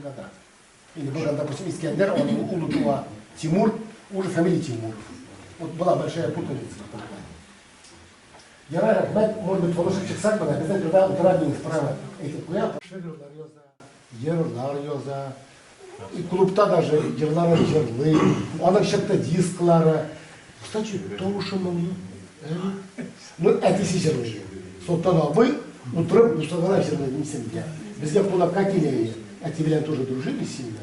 годах. Или был, допустим, Искендер, он улы туа Тимур, уже фамилия Тимуров. Вот была большая путаница в этом плане. Ярар, рәхмәт, может быть, танышып чыксак, менә безнең турыда утыра мин справа әйтеп куя. Шигырьләр яза, җырлар яза. И клубта даже җырларын җырлый. Аның чыкты дисклары. Кстати, тавышы моңлы. Ну, әтисе җырлый. Солтан абый утырып бусагада җырлый исемдә. Безгә кунакка килә иде. Әти белән тоже дружили сильно.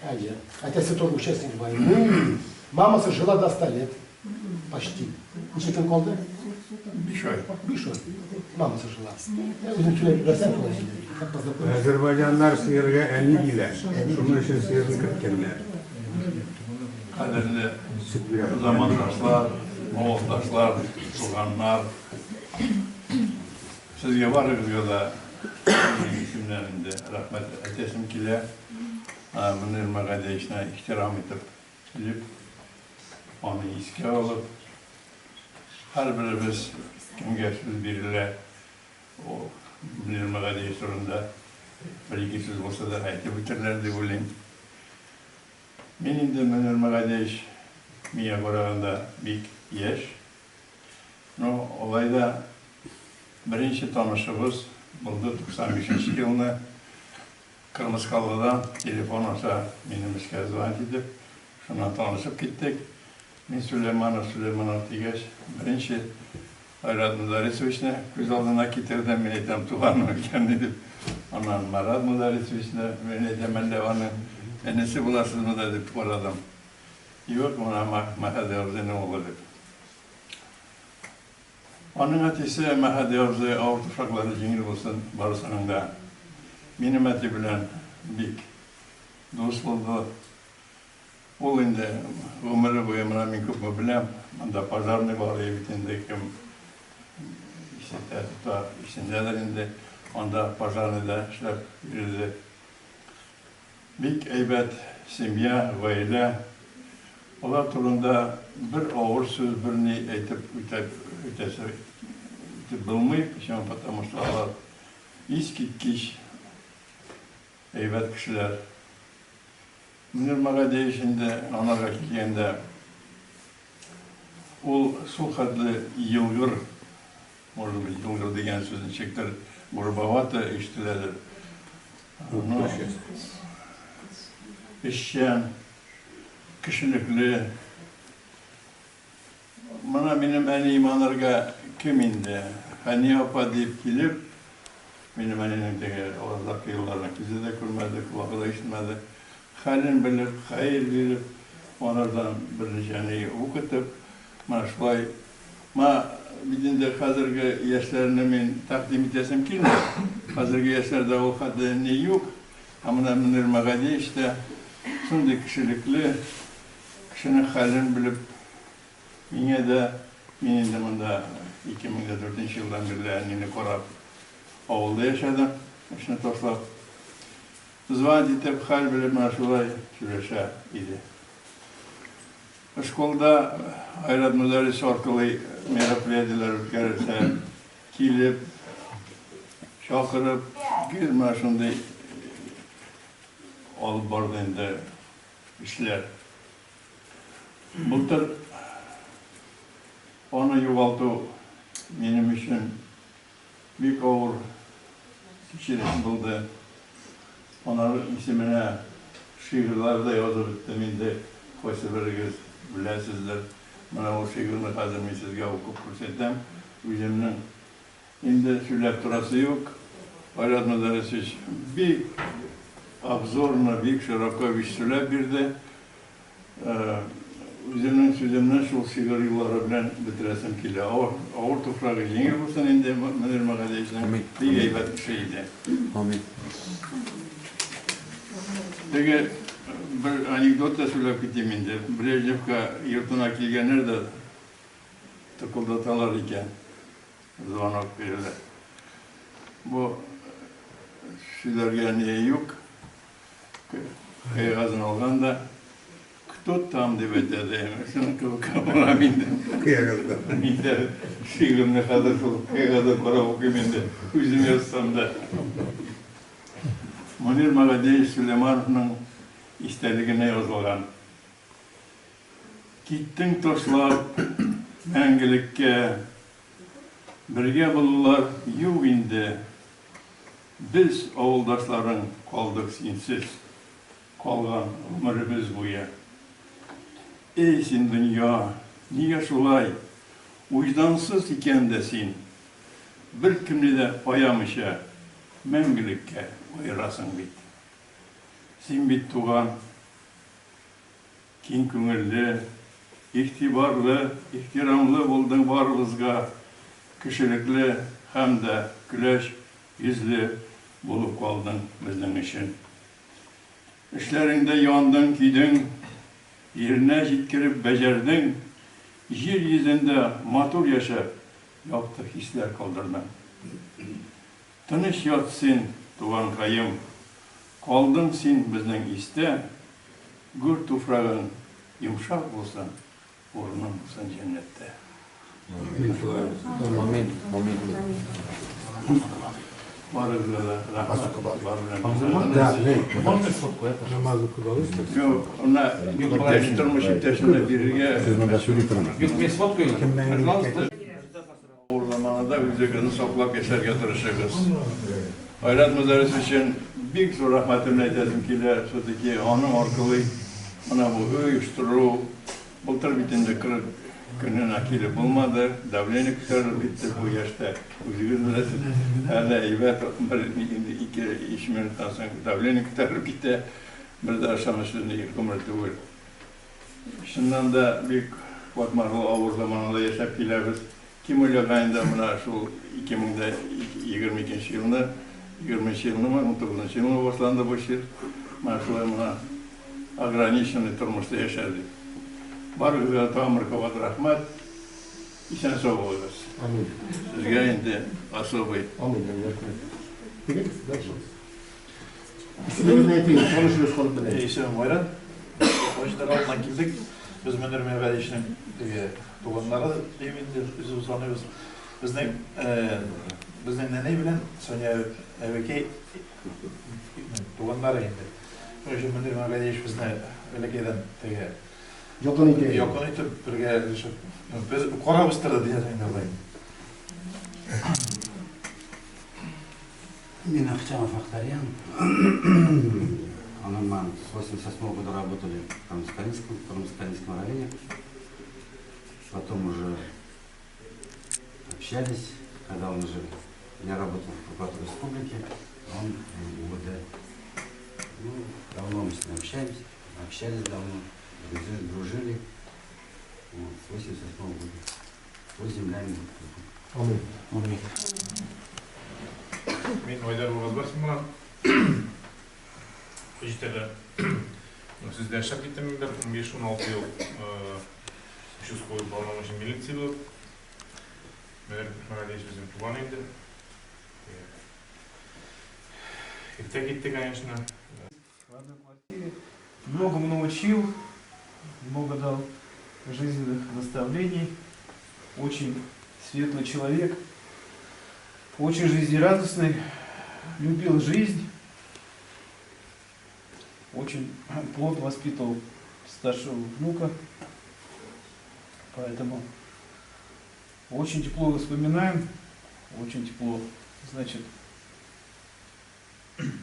Әйе. Әтисе тоже участник войны. Мамасы жила до 100 лет. Почти. Ничә көн калды? 5 ай. 5 ай. Мамасы жила. Үзең сөйләп җибәрсәң шулай инде. Как познакомиться? Әзербайҗаннар сыерга әни диләр. Шуның өчен сыерны керткәннәр. Кадерле Сөт бирә. замандашлар, авылдашлар, туганнар. Сезгә барыгызга да минем исемнән инде рәхмәт әйтәсем килә. Мөнир Мәгадиевичны ихтирам итеп килеп, аны искә алып, һәрберебез кемгә сүз бирелә, ул Мөнир Мәгадиевич турында бер-ике сүз булса да әйтеп үтәрләр дип уйлыйм. Мин инде Мөнир Мәгадиевич миңа караганда бик яшь. Ну, алай да беренче танышыбыз булды 95 нче елны Кырмыскалыдан телефон аша минем эшкә звонить итеп, шуннан танышып киттек. Мин Сөләйманов, Сөләйманов дигәч, беренче Айрат Мөдәррисовичны күз алдына китердем, мин әйтәм, туганым икән дип. Аннан Марат Мөдәррисовичны, мин әйтәм, әллә аның энесе буласызмы да дип карадым. Юк, менә Мәһәди абзыйның улы дип. Аның әтисе Мәһәди абзый, авыр туфраклары җиңел булсын барысының да. Минем әти белән бик дус булды. Ул инде гомере буе, менә мин күпме беләм, монда пожарный бар иде бит инде, кем исендә тота, исендәдер инде, анда пожарныйда эшләп йөрде. Бик әйбәт семья, гаилә. Алар турында бер авыр сүз, бер ни әйтеп үтә, үтәсе үтеп булмый, почему, потому что алар искиткеч әйбәт кешеләр. Мөнир Мәгадиевич инде анарга килгәндә, ул шул хәтле елгыр, может быть, елгыр дигән сүз ничектер грубовато ишетеләдер. Но эшчән, кешелекле. Менә минем әнием анарга кем инде? Хәния апа дип килеп, минем әнинең теге азаккы елларны күзе дә күрмәде, колагы да ишетмәде. Хәлен белеп, хәер биреп, анардан берничә ни укытып, менә шулай. Менә бит инде хәзерге яшьләрне мин тәкъдим итәсем килми. Хәзерге яшьләрдә ул хәтле ни юк. Ә менә Мөнир Мәгадиевич тә шундый кешелекле, Кешенең хәлен белеп, миңа да, мин инде монда 2004 нче елдан бирле әнине карап авылда яшәдем, эшне ташлап. Звонить итеп, хәл белеп менә шулай сөйләшә иде. Школда Айрат Мөдәррис аркылы мероприятиеләр үткәрелсә, килеп, чакырып, гел менә шундый алып барды инде. Эшләр. Былтыр аны югалту минем өчен бик авыр кичереш булды. Аның исеменә шигырьләр дә язып беттем инде, кайсыберегез беләсездер. Менә ул шигырьне хәзер мин сезгә укып күрсәтәм. Үземнең Инде сөйләп торасы юк, Айрат Мөдәррисович бик обзорно, бик широко вич сөйләп бирде. Үземнең сүземне шул шигырь юллары белән бетерәсем килә. Авыр, авыр туфрагы җиңел булсын инде Мөнир Мәгадиевичның. Бик әйбәт кеше иде. Амин. Теге бер анекдот та сөйләп китим инде. Брежневка йортына килгәннәр дә тыкылдаталар икән. Звонок бирелә. Бу сөйләргә ни юк. Кәгазен алган да, кто там дип әйтә дә, шуның кебек булам инде. Кәгазьдә. Мин дә шигыремне хәзер шул кәгазьдә карап укыйм инде, үзем язсам да. Мөнир Мәгадиевич Сөләймановның истәлегенә язылган. Киттең ташлап мәңгелеккә, Бергә булулар юк инде. Без, авылдашларың, калдык синсез, Калган гомеребез буе. Эй, син, дөнья, нигә шулай Вөҗдансыз икән дә син? Беркемне дә аямыйча Мәңгелеккә аерасың бит. Син бит, туган, киң күңелле, игътибарлы, ихтирамлы булдың барыбызга, кешелекле һәм дә көләч йөзле булып калдың безнең өчен. Эшләреңдә яндың, көйдең, җиренә җиткереп бәҗәрдең, җир йөзендә матур яшәп, якты хисләр калдырдың. Тыныч ят син, туганкаем, калдың син безнең истә, гүр туфрагың йомшак булсын, урының булсын җәннәттә. Амин. Амин. Барыгызга да рәхмәт. Бар белән. Намаз укып алырсыз. Юк, ана иптәш, тормыш иптәшенә бирергә. Сез монда сөйли торыңыз. Юк, мин сфоткаю. Пожалуйста. Авыр заманада үзегезне саклап яшәргә тырышыгыз. Айрат Мөдәррис өчен бик зур рәхмәтемне әйтәсем килә, все-таки аның аркылы менә бу оештыру, былтыр бит инде 40 көненә килеп булмады, давление күтәрелеп китте бу яшьтә, үзегез беләсез, әле әйбәт, бер инде ике-өч минуттан соң давление күтәрелеп китә, бер дә ышанычлы ни гомер түгел. Чыннан да бик катмарлы авыр заманада яшәп киләбез. Кем уйлаган инде менә шул 2022 елны, 20 нче елнымы, 19 нчы елнымы башланды бу чир. Менә шулай менә ограниченный тормышта яшәр дип. Барыгызга да тагын бер кабат рәхмәт. Исән-сау булыгыз. Амин. Сезгә инде особый. Амин. Рәхмәт. Тегегез, дальше. Исемегезне әйтегез, танышыгыз халык белән. Исемем Айрат. Таҗдар авылыннан килдек. Без Мөнир Миргалиевичның теге туганнары дип инде үзебез саныйбыз. Безнең безнең нәнәй белән Соня әбекәй туганнары инде. Шуның өчен Мөнир Миргалиевич безне бәләкәйдән теге якын итә. Якын итеп бергә эшләп, без карап үстерде диясең инде алай. Мин Ахтямов Ахтарьян. Анаман с 88 года работали в Кармаскалинском районе. Потом уже общались, когда он уже, я работал в прокуратуре республики, он в УВД. Ну, давно мы с ним общаемся, общались давно, дружили. Вот, с 88 года. Пусть земля ему будет. Аминь. Аминь. Мин Айдар Уразбаев булам. Җитәлә. Сездә эшләп киттем бер 15-16 ел участковый полномочий милиция булып. Мөнир Мөхәммәдиевич безнең туган инде. Иртә китте, конечно. Многому научил, много дал жизненных наставлений. Очень светлый человек, очень жизнерадостный, любил жизнь, очень плотно воспитывал старшего внука. Поэтому очень тепло вспоминаем, очень тепло, значит,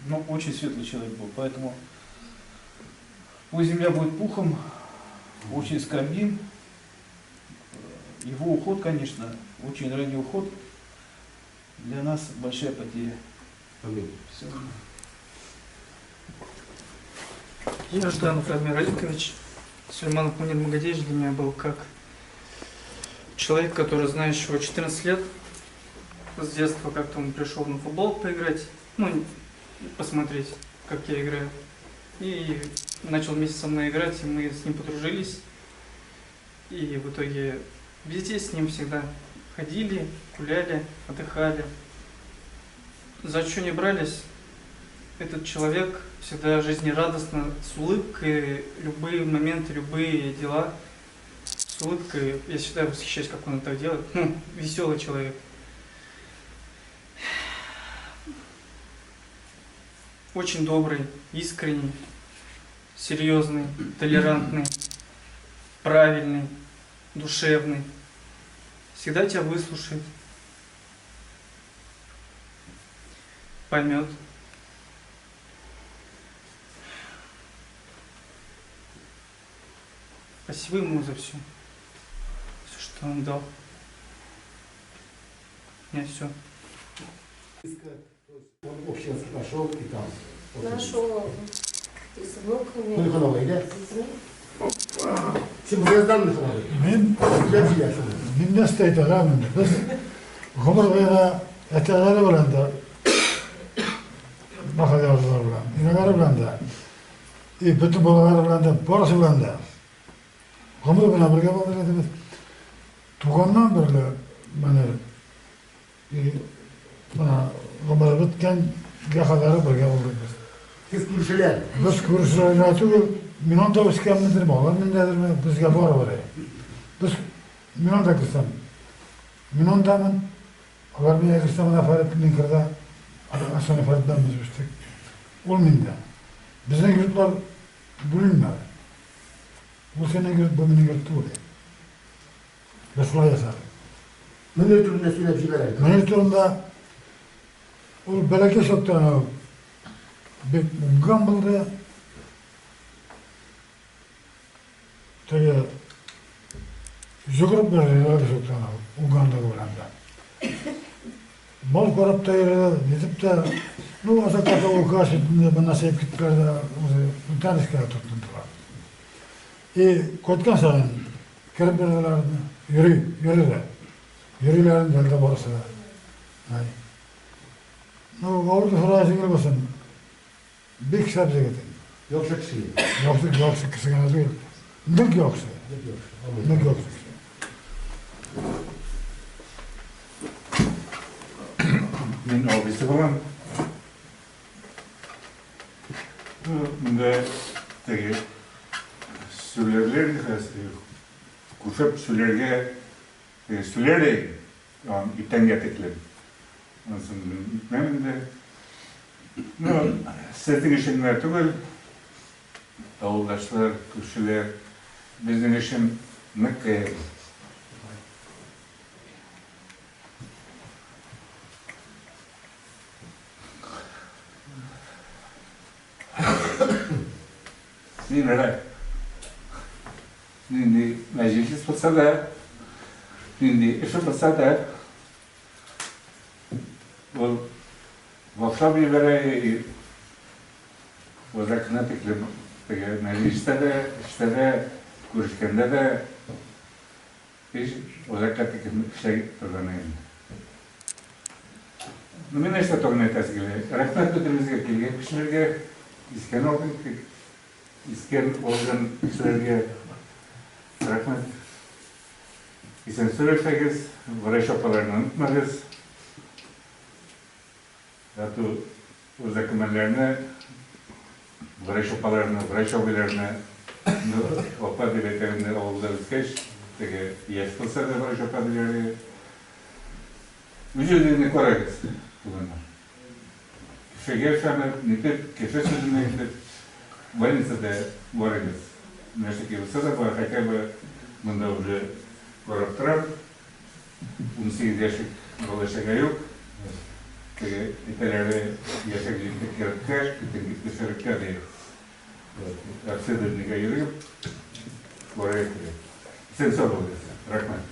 ну, очень светлый человек был, поэтому пусть земля будет пухом, очень скорбим. Его уход, конечно, очень ранний уход, для нас большая потеря. Аминь. Все. Я Жданов Радмир Аликович. Сулейманов Мунир Магадеевич для меня был как человек, который, знаешь, его 14 лет. С детства как-то он пришел на футбол поиграть, ну, посмотреть, как я играю. И начал вместе со мной играть, и мы с ним подружились. И в итоге везде с ним всегда ходили, гуляли, отдыхали. За что не брались, этот человек всегда жизнерадостно, с улыбкой, любые моменты, любые дела, с улыбкой. Я всегда восхищаюсь, как он это делает. Ну, веселый человек. Очень добрый, искренний, серьезный, толерантный, правильный, душевный. Всегда тебя выслушает, поймет. Спасибо ему за все, все, что он дал. У меня все. Он общинский пошел и там. Нашел и с внуками, и с детьми. Мин мин нәрсә әйтә алам инде. Без гомер буена әтиләре белән дә, бахадырлар белән, инәләре белән дә, и бөтен балалары белән дә, барысы белән дә гомер белән бергә булдык инде без. Туганнан бирле менә и менә гомер беткәнгә кадәр бергә булдык без. Сез күршеләр. Без күршеләр генә түгел, мин анда үскәнмендерме, алар миндәдерме, безгә барыбер. Без мин анда керсәм, мин андамын, алар миңа керсә, менә Фәрит мин керде, Асана Фәрит белән без үстек. Ул миндә. Безнең йортлар бүленмәде. Ул синең йорт, бу минем йорт түгел. Без шулай ясадык. Мөнир турында сөйләп җибәр әле. Мөнир турында ул бәләкәй чактан ук бик уңган булды. Теге йөгереп йөрде бәләкәй чактан ук, уңганлыгы белән дә. Мал карап та йөрде, нитеп тә. Ну, азакта укыгач, инде бер нәрсә әйтеп киттеләр дә, үзе бүтән эшкә тотындылар. И кайткан саен кереп бирделәр, йөри, йөриләр. Йөриләр инде әлдә барысы да. Ай. Ну, авыр сорау җиңел булсын. Бик шәп җегет инде. Яхшы кеше. Яхшы, яхшы кеше генә түгел. Нык яхшы. Нык яхшы. Нык яхшы кеше. Мин абыйсы булам. Монда теге сөйләрләр хәзер. Кушып сөйләргә сөйләр иртәнгә тиклем. Анысын итмәм инде. Ну, сезнең өчен генә түгел, авылдашлар, күршеләр, безнең өчен нык кыен. Мин рад. Нинди мәҗлес булса да, нинди эше булса да, ул башлап җибәрә, озакына тиклем теге мәҗлестә дә, эштә дә, күрешкәндә дә һич озакка тиклем эшләй торган инде. Ну, мин нәрсә тагын әйтәсе килә. Рәхмәт бөтенебезгә килгән кешеләргә, искән алган искән алган кешеләргә рәхмәт. Исән-сау яшәгез, врач апаларны онытмагыз. Ату үз документларны, врач апаларны, врач абыйларны, ну, апа дип әйтәм инде, авылда үскәч, теге яшь булса да врач апа диләр. Үз-үзегезне карагыз, туганнар. Кешегә ышанып, нитеп, кеше сүзенә итеп, больницада барыгыз. Нәрсәки булса да бар, хотя бы монда уже карап торам. 18 яшьлек бала-чага юк. Теге әйтәләре, яшәк җитте 40-ка, китеп китте 40-ка ди. Обследованиегә йөреп, барырга кирәк. Исән-сау булыгыз. Рәхмәт.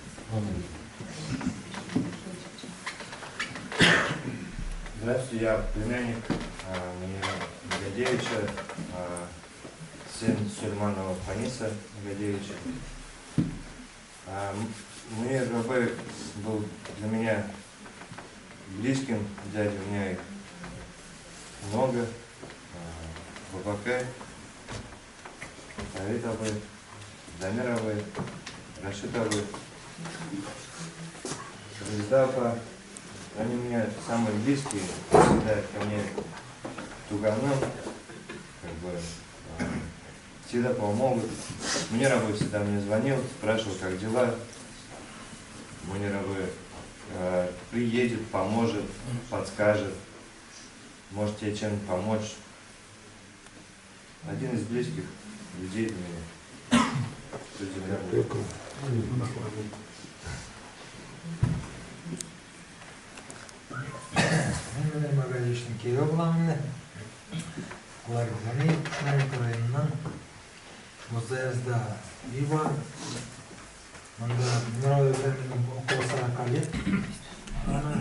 Здравствуйте, я племянник Мунира Магадеевича, сын Сульманова Фаниса Магадеевича. Мунир бабай был для меня близким дядей, у меня их много. Бабакай, Фарид абый, Дамир абый, Рашид абый, Звезда апа. Они у меня самые близкие, всегда ко мне туганым, как бы, всегда помогут. Мунир абый всегда мне звонил, спрашивал, как дела. Мунир абый приедет, поможет, подскажет, может тебе чем-нибудь помочь. Один из близких людей для меня. Пусть земля будет. Мин Мөнир Мөргалиевичның кияве булам инде. Алар Гани Кушнаренко районыннан. Музеязда өй бар. Монда Мөнир абый белән минем около 40 лет. Аны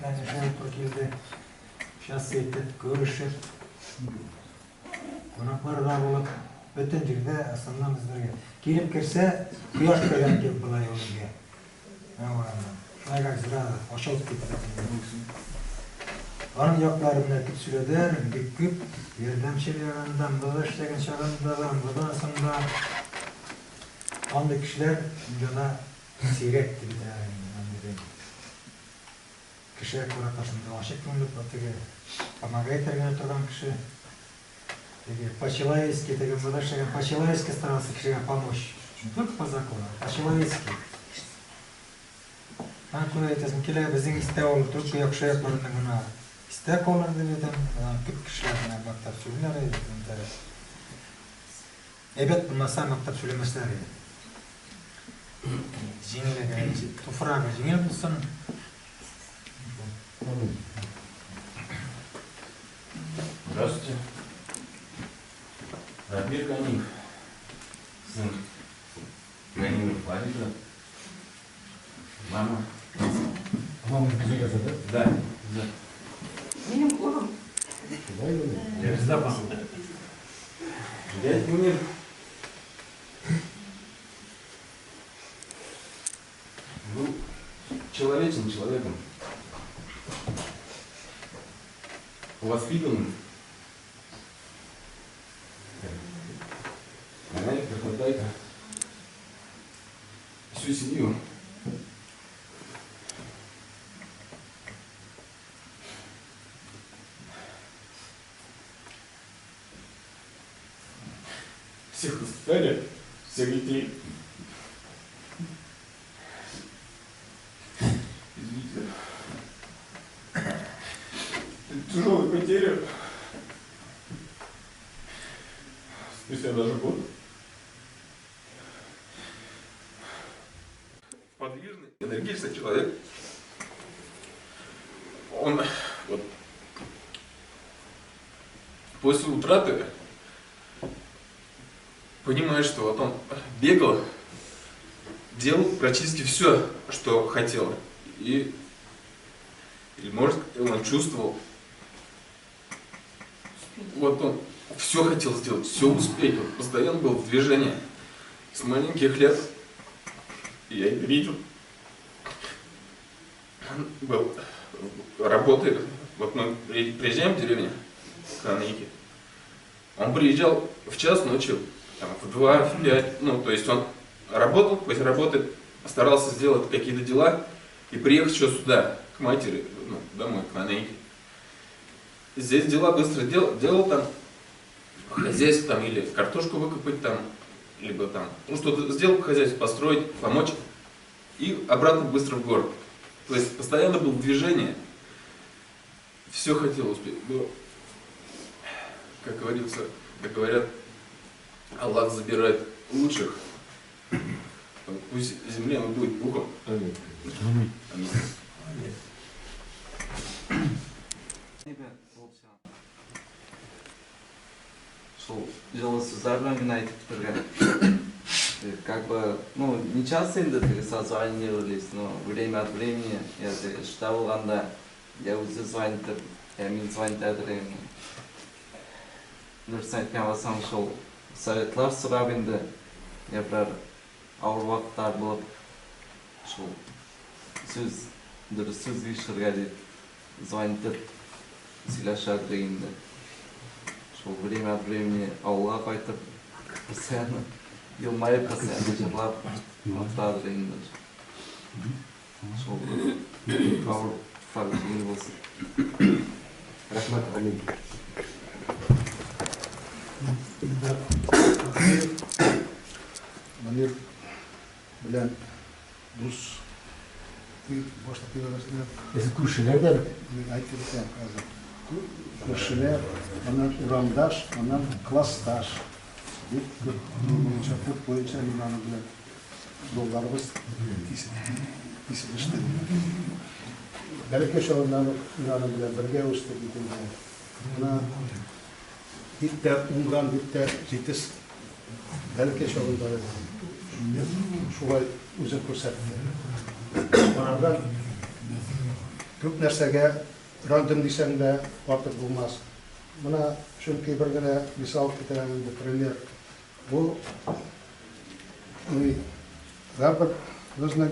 әнә туры килде. Сейчас әйтеп, күрешеп, кунакларда булып, бөтен җирдә основном без бергә. Килеп керсә, кояш кергән кебек була өйгә. Менә урамнан. Шулай как зря ачылып китте. Аның яклары менә күп сөйләделәр, бик күп. Ярдәмчел ягында, МВД эшләгән чагында да, МВД соң да. Андый кешеләр дөньяда сирәк дип әйтәләр инде, андый кешегә карата шундый ачык күңелле, теге помогать итәргә торган кеше. Теге по-человечески, теге МВД эшләгән по-человечески старался кешегә помочь. Не только по закону, а по-человечески. Аңа күрә әйтәсем килә, безнең истә ул только яхшы якларны гына истә калыр дип әйтәм. Күп кешеләр менә мактап сөйлиләр инде. Әйбәт булмаса мактап сөйләмәсләр иде. Җиңеллеге, туфрагы җиңел булсын. Здравствуйте. Ратмир Ганиев, сын Ганиева Фарида. Мама. Мама из Бизегаза, да? Да, да. Минем улым. Дядя Мунир. Был человечным человеком. Воспитанным. Она хватает всю семью. Всех воспитали, всех детей. Извините. Тяжелая потеря. Спустя даже год. Подвижный, энергичный человек. Он вот после утраты понимает, что вот он бегал, делал практически все, что хотел. И, или может, он чувствовал, вот он все хотел сделать, все успеть, он постоянно был в движении. С маленьких лет я это видел. Он был, работает, вот мы приезжаем в деревню к Анике, он приезжал в час ночи, там, в 2, в 5, ну, то есть он работал, после работы старался сделать какие-то дела и приехать еще сюда, к матери, ну, домой, к Анейке. Здесь дела быстро делал там, по хозяйству там, или картошку выкопать там, либо там, ну, что-то сделал по хозяйству, построить, помочь, и обратно быстро в город. То есть постоянно было движение, все хотел успеть. Но, как говорится, как говорят, Аллах забирает лучших. Пусть земля ему будет пухом. Аминь. Аминь. Шул җылы сүзләр белән генә әйтеп бетергән. Как бы, ну, не часто инде теге созванивались, но время от времени я теге эштә булганда, я үзе звонит, я мин звонит итәдер. Дөресен әйткән булсам, шул советлар сорап инде, я берәр авыр вакытлар булып, шул сүз, дөрес сүз ишетергә дип звонит итеп сөйләшәдер инде. Шул время от времени авылга кайтып, постоянно елмаеп, постоянно җырлап утырадыр инде. Шул авыр туфрагы җиңел булсын. Рәхмәт, амин. Мөнир белән дус башлап йөргәнсеңдер. Ә сез күршеләр дә бит. Әйтеп үтәм хәзер. Күршеләр, аннан урамдаш, аннан классташ. Бик күп буенча, күп буенча мин аның белән юлларыбыз киселеште. Бәләкәй чагыннан ук мин аның белән бергә үстек бит инде. Менә бик тә уңган, бик тә җитез бәләкәй чагында шулай үзен күрсәтте. Анардан күп нәрсәгә өйрәндем дисәң дә артык булмас. Менә чөнки бер генә мисал китерәм инде, пример. Бу ни, һәрбер безнең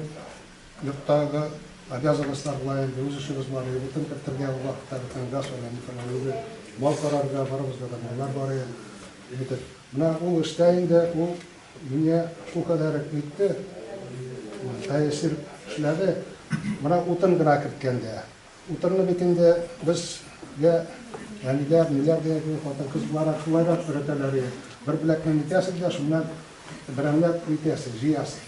йорттагы обязанностьлар була инде, үз эшебез бар, утын кертергә ул вакытта бөтен газ белән үзе мал карарга, барыбызда да маллар бар иде. Менә ул эштә инде ул мине шулкадәр итте, тәэсир эшләде. Менә утын гына керткәндә. Утынны бит инде безгә әниләр, ниләр дигән кебек хатын-кыз буларак шулайрак өйрәтәләр иде. Бер беләкне нитәсең дә, шуннан берәмләп нитәсең, җыясың.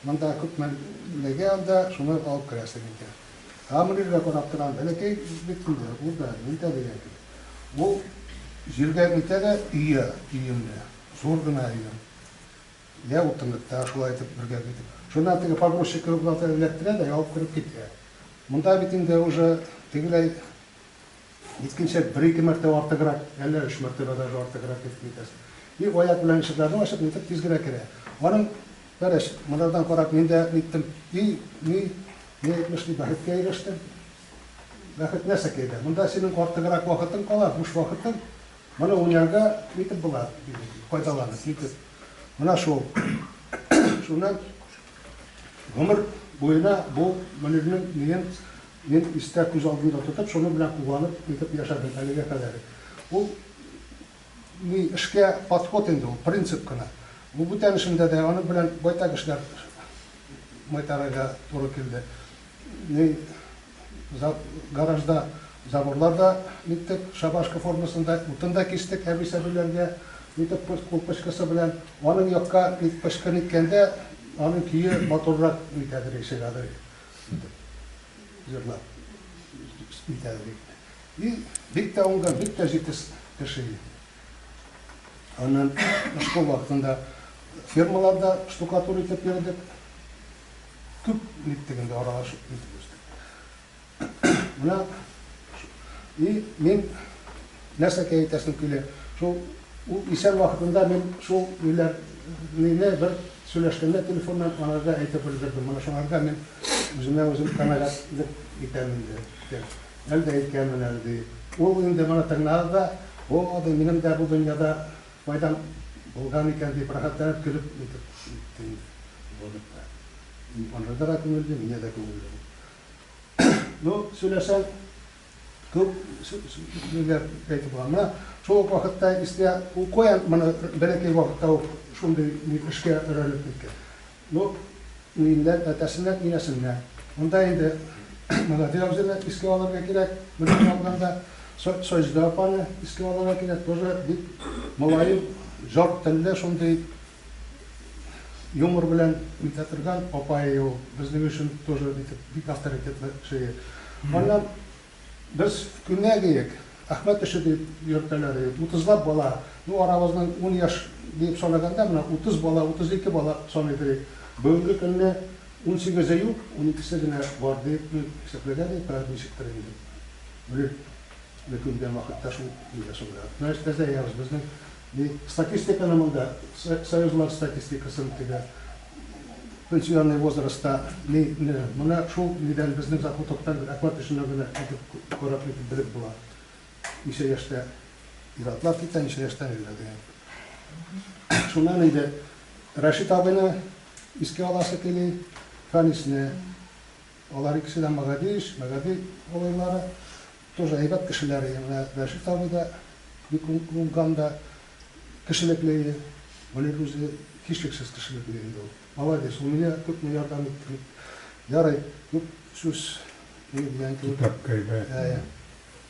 Монда күпме эләгә анда, шуны алып керәсең инде. Ә Мөниргә карап торам, бәләкәй бит инде, ул да, мин дә дигән кебек. Ул җиргә нитә дә өя өемне, зур гына өем. Йә утынлыкта шулай итеп бергә итеп. Шуннан теге погрузчик кебек була эләктерә дә алып кереп китә. Монда бит инде уже тегеләй ниткенчә бер-ике мәртәбә артыграк, әллә өч мәртәбә даже артыграк итеп нитәсең. И аяк белән ишекләрне ачып нитеп тиз генә керә. Аның бәрәч, монардан карап мин дә ниттем. И ни, ни әйтмешли, бәхеткә ирештем. Бәхет нәрсәкәйдә? Монда синең артыграк вакытың кала, буш вакытың. Моны уйнарга нитеп була, файдаланып, нитеп. Менә шул. Шуннан гомер буена бу Мөнирнең ниен мин истә күз алдында тотып, шуның белән кулланып нитеп яшәдем әлегә кадәр. Ул ни эшкә подход инде ул, принцип кына. Бу бүтән эшендә дә аның белән байтак эшләр майтарырга туры килде. Ни гаражда заборлар да ниттек, шабашка формасында утын да кистек әби-сәбиләргә, нитеп кул пычкысы белән. Аның якка пычкы ниткәндә, аның көе матуррак нитәдер, чыгадыр, җырлап нитәдер. И бик тә уңган, бик тә җитез кеше иде. Аннан школ вакытында фермаларда штукатур итеп йөрдек. Күп ниттек инде аралашып нитеп үстек. Менә и мин нәрсәгә әйтәсем килә, шул ул исән вакытында мин шул ниләр мине бер сөйләшкәндә телефоннан анарга әйтеп өлгердем. Менә шуңарга мин үземә үзем канәгатьлек итәм инде. Әле дә әйткәнмен әле ди. Ул инде моны тыңлады да, о, ди, минем дә бу дөньяда файдам булган икән дип рәхәтләнеп көлеп нитеп китте инде. Вакытта. Анарга да күңелле, миңа да күңелле. Ну, сөйләсәң, күп ниләр әйтеп була. Менә шул ук вакытта истә, ул каян моны бәләкәй вакытта ук шундый эшкә өйрәнеп киткән. Ну, ниләр, әтәсеннән, инәсеннән. Монда инде Мәгәди абзыйны искә алырга кирәк, беренче алганда Саҗидә апаны искә алырга кирәк, тоже бик мөлаем, җор телле шундый юмор белән нитә торган апай ул, безнең өчен тоже нитеп бик авторитетлы кеше. Аннан без күнәк иек, Әхмәт эше дип йөртәләр иде, утызлап бала, ну арабызның ун яшь диеп санаганда, менә 30 бала, 32 бала саныйдыр идек. Бүгенге көнне унсигезе юк, уникесе генә бар диеп исәпләгән идек, хәзер ничектер инде. Белеп күнгән вакытта шул нигә соңрак. Значит, әзәябез безнең Ни, статистиканы монда, союзлар статистикасын теге пенсионный возрастта ни, ни, моны шул нидән безнең закутоктан Әкват эшеннән генә әйтеп карап әйтеп белеп була. Ничә яшьтә ир-атлар китә, ничә яшьтә ирләр дигән. Шуннан инде Рәшит абыйны искә аласы кили, Фәнисне. Алар икесе дә Мәгади ич, Мәгади малайлары. Тоже әйбәт кешеләр иде. Менә Рәшит абый да бик уңган да, кешелекле иде. Мөнир үзе һичшиксез кешелекле инде ул. Молодец, ул миңа күпме ярдәм итте. Ярый, күп сүз ни дигән кебек. Китап әйбәт. Әйе.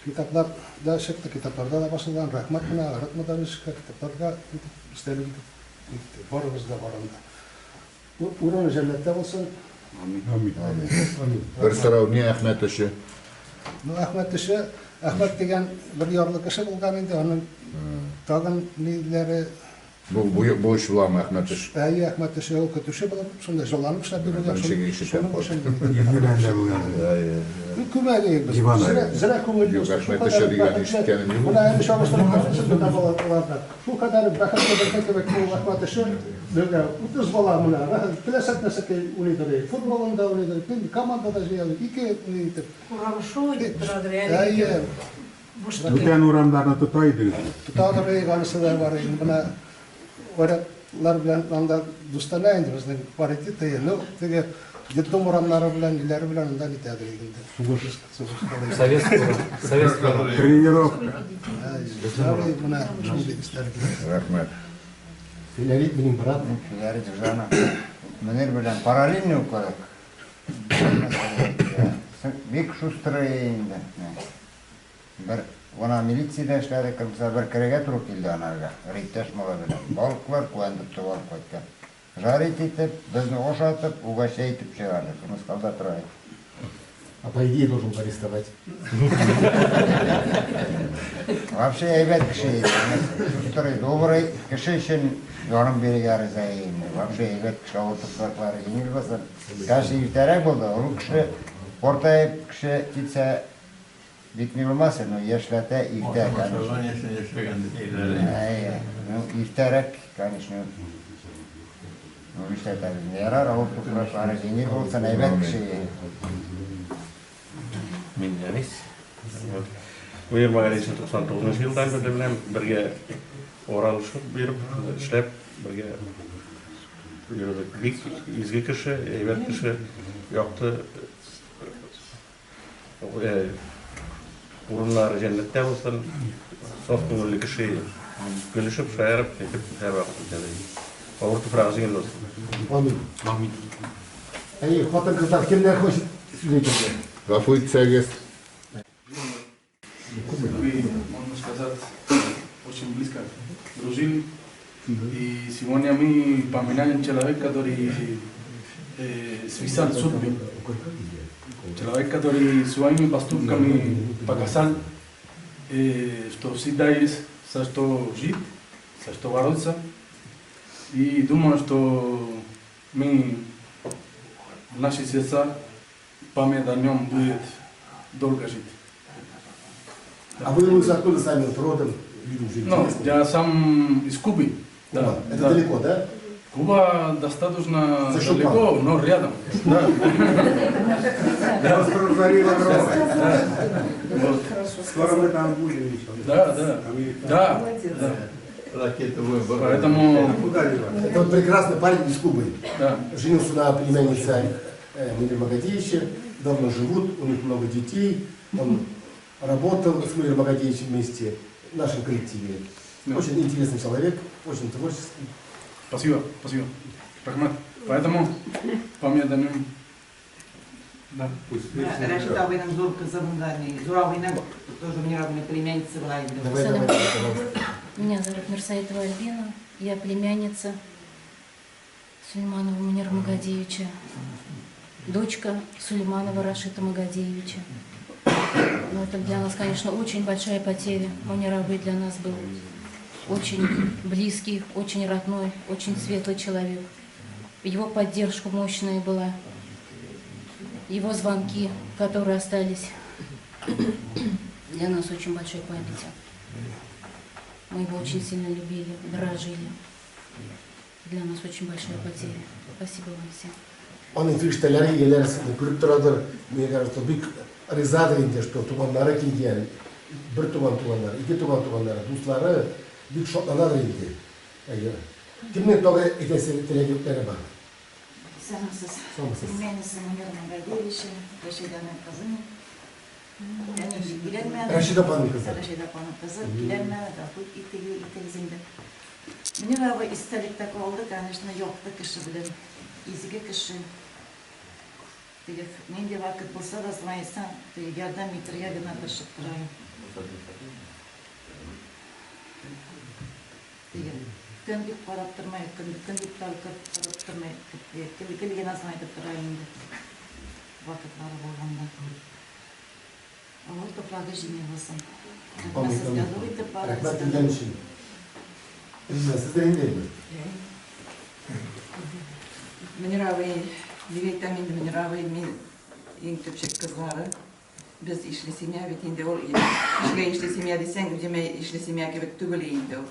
Китаплар да чыкты, китапларда да басылган. Рәхмәт менә Айрат Мадалишка, китапларга итеп, истәлек итеп итте. Барыбыз да бар анда. Урыны җәннәттә булсын. Амин. Амин. Бер сорау, ни Әхмәт өче? Ну, Әхмәт эше, Әхмәт дигән бер ярлы кеше булган инде, аның тагын ниләре. Бу бу бу эш буламы Әхмәт эш? Әйе, Әхмәт эше ул көтүче булып, шунда җылланып эшләп йөргән. Беренчегә ишетәм. Йөргән дә булган. Ну, күмәк без. Дивана. Зря күңел. Юк, Әхмәт эше дигән ишеткәнем юк. Менә әле чагыштырып карасыз менә балаларны. Шул кадәр бәхетле безнең кебек ул Әхмәт эше. Безгә 30 бала менә, рәхәт, теләсә нәрсәгә уйныйдыр. Футболын да уйныйдыр, команда да җыялар, ике ни итеп. Урам шул итеп торадыр, Әйе. Бүтән урамнарны тота идегез. Тотадыр, анысы да бар инде. Менә Варятлар белән анда дустанә инде безнең паритет, ну, теге детдом урамнары белән, ниләре белән анда нитәдер инде. Сугыш. Сугыш. Советский урам. Советский урам. Тренировка. Әйе, менә шундый эшләр. Рәхмәт. Филәрит минем брат. Филәрит Жданов. Мөнир белән параллельно укыдык. Бик шустрый инде. Бер она милициядә эшләде, кемсә бер керегә туры килде анарга. Рейдтәш малай белән. Балыклар куәндеп тотып алып кайткан. Жарить итеп, безне ашатып, угощать итеп чыгарды. Кырмыскалда тора. А по идее должен был арестовать. Вообще әйбәт кеше иде. Шустрый, добрый. Кеше өчен ярым бирергә риза инде. Вообще әйбәт кеше, авыр туфраклары җиңел булсын. Конечно, иртәрәк булды. Ул кеше картаеп кеше китсә бик ни булмас, но яшьләтә иртә, конечно. Әйе, ну иртәрәк, конечно. Ну нишләтәбез. Ярар, авыр туфраклары җиңел булсын, әйбәт кеше. Мин Әнис. Мөнир Магалиевичны 99 елдан бирле беләм, бергә аралашып йөреп, эшләп, бергә йөрдек. Бик изге кеше, әйбәт кеше, якты урыннары җәннәттә булсын, саф күңелле кеше. Көлешеп, шаярып, әйтеп, һәрвакыт үтәде. Авыр туфрагы җиңел булсын. Амин. Амин. Әйе, хатын-кызлар кемнәр хочет сүз әйтергә? Гафу итсәгез. Мы, можно сказать, очень близко дружили. И сегодня мы поминаем человека, который связал судьбы. Человек, который своими поступками показал, что всегда есть за что жить, за что бороться. И думаю, что мы, в наши сердца, память о нем будет долго жить. А вы его откуда сами вот родом? Видно, уже Ну, интересно. я сам из Кубы. Куба. Да, Это да. далеко, да? Куба достаточно За Шупан. далеко, но рядом. Да. Остров Зарива Да. Вот. Скоро мы там будем еще. Да, да. Да, да. Поэтому... Это вот прекрасный парень из Кубы. Да. Женился на племяннице Мунира Магадеевича. Давно живут, у них много детей. Он работал с Муниром Магадеевичем вместе в нашем коллективе. Да. Очень интересный человек, очень творческий. Спасибо, спасибо. Рахмат. Поэтому память о нем. Да. Рәшит абыйның зур кызы монда, ни, зур абыйның тоже Мөнир абыйның племянница була инде. Давай, давай, пожалуйста. Меня зовут Мирсаитова Альбина, я племянница Сулейманова Мунира Магадеевича, дочка Сулейманова Рашита Магадеевича. Но это для нас, конечно, очень большая потеря. Мунир абый для нас был очень близкий, очень родной, очень светлый человек. Его поддержка мощная была, его звонки, которые остались для нас очень большой памяти. Мы его очень сильно любили, дорожили. Для нас очень большая потеря. Спасибо вам всем. Аның фәрештәләре ияләре күреп торадыр. Мне кажется, бик ризадыр инде, что туганнары килгән, бер туган туганнары, ике туган туганнары, дуслары бик шатланадыр инде. Әйе. Кемнең тагы әйтәсе теләкләре бар? Исәнмесез. Саумысыз. Племянница Мөнир Магадеевича, Рәшидәнең кызы мин. Әни өйләнмәде. Рәшидә апаның кызы. Рәшидә апаның кызы өйләнмәде, гафу итегез инде. Мөнир абый истәлектә калды, конечно, якты кеше белән, изге кеше. Теге нинди вакыт булса да, звонитсаң, теге ярдәм итәргә генә тырышып тора. Теге көн дип карап тормай, көн дип карап тормай, гел генә звонитып тора инде. Вакытлары булганда. Авыр туфрагы җиңел булсын. Рәхмәт сезгә зур итеп барыгызга. Рәхмәт килгән өчен. Резина, сез дә инде. Мөнир абый, дип әйтәм инде, Мөнир абый, мин иң төпчек кызлары. Без ишле семья бит инде ул. Кешегә ишле семья дисәң, үземә ишле семья кебек түгел инде ул.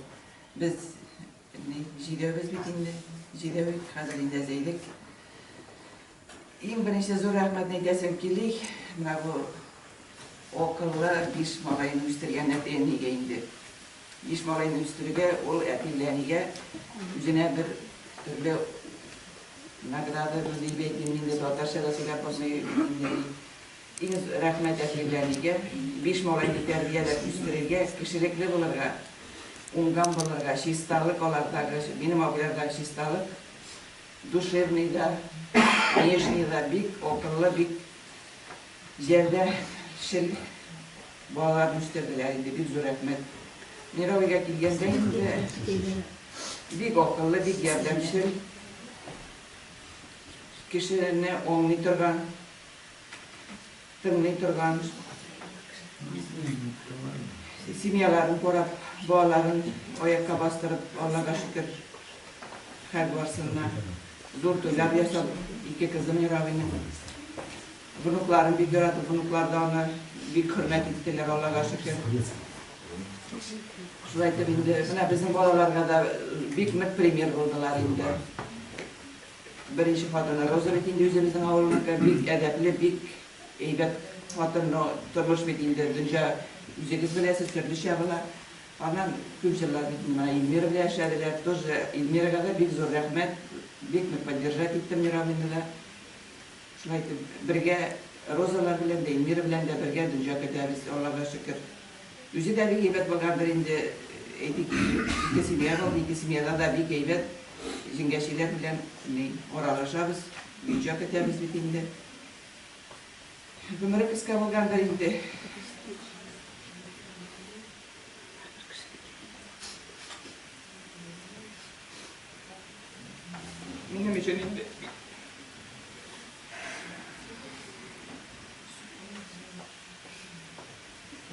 Без җидәүбез бит инде. Җидәү, хәзер инде әзәйдек. Иң беренче зур рәхмәтне әйтәсем кили, менә бу акыллы биш малайны үстергән әти-әнигә инде. Биш малайны үстерергә ул әти белән әнигә үзенә бер төрле награда дип әйтим инде, татарча да сөйләп булмый инде. Иң рәхмәт әти белән әнигә, биш малайны тәрбияләп үстерергә, кешелекле булырга, уңган булырга, чисталык алардагы, минем абыйлардагы чисталык, душевный да, внешний да бик акыллы, бик җәрдәшел балаларны үстерделәр инде, бик зур рәхмәт. Мировыйга килгәндә инде бик акыллы, бик ярдәмчел, кешене аңлый торган, тыңлый торган, семьяларын карап, балаларын аякка бастырып, Аллага шөкер, хәл барсынна зур туйлар ясап, ике кызы Мировыйның. Внукларын бик яратып, внуклар да аны бик хөрмәт иттеләр, Аллага шөкер. Шулай итеп инде, менә безнең балаларга да бик нык пример булдылар инде. Беренче хатыны Роза бит инде үзебезнең авылныкы, бик әдәпле, бик әйбәт хатын, но тормыш бит инде дөнья үзегез беләсез, төрлечә була. Аннан күп җырлар бит менә Эльмира белән эшләделәр, тоже Эльмирага да бик зур рәхмәт, бик нык поддержать итте Мировыйны да. Шулай итеп, бергә Розалар белән дә, Эльмира белән дә бергә дөнья көтәбез, Аллага шөкер. Үзе дә бик әйбәт булгандыр инде, әйтик, ике семья булды, ике семьяда да бик әйбәт җиңгәчиләр белән ни аралашабыз, дөнья көтәбез бит инде. Гомере кыска булгандыр инде. Минем өчен инде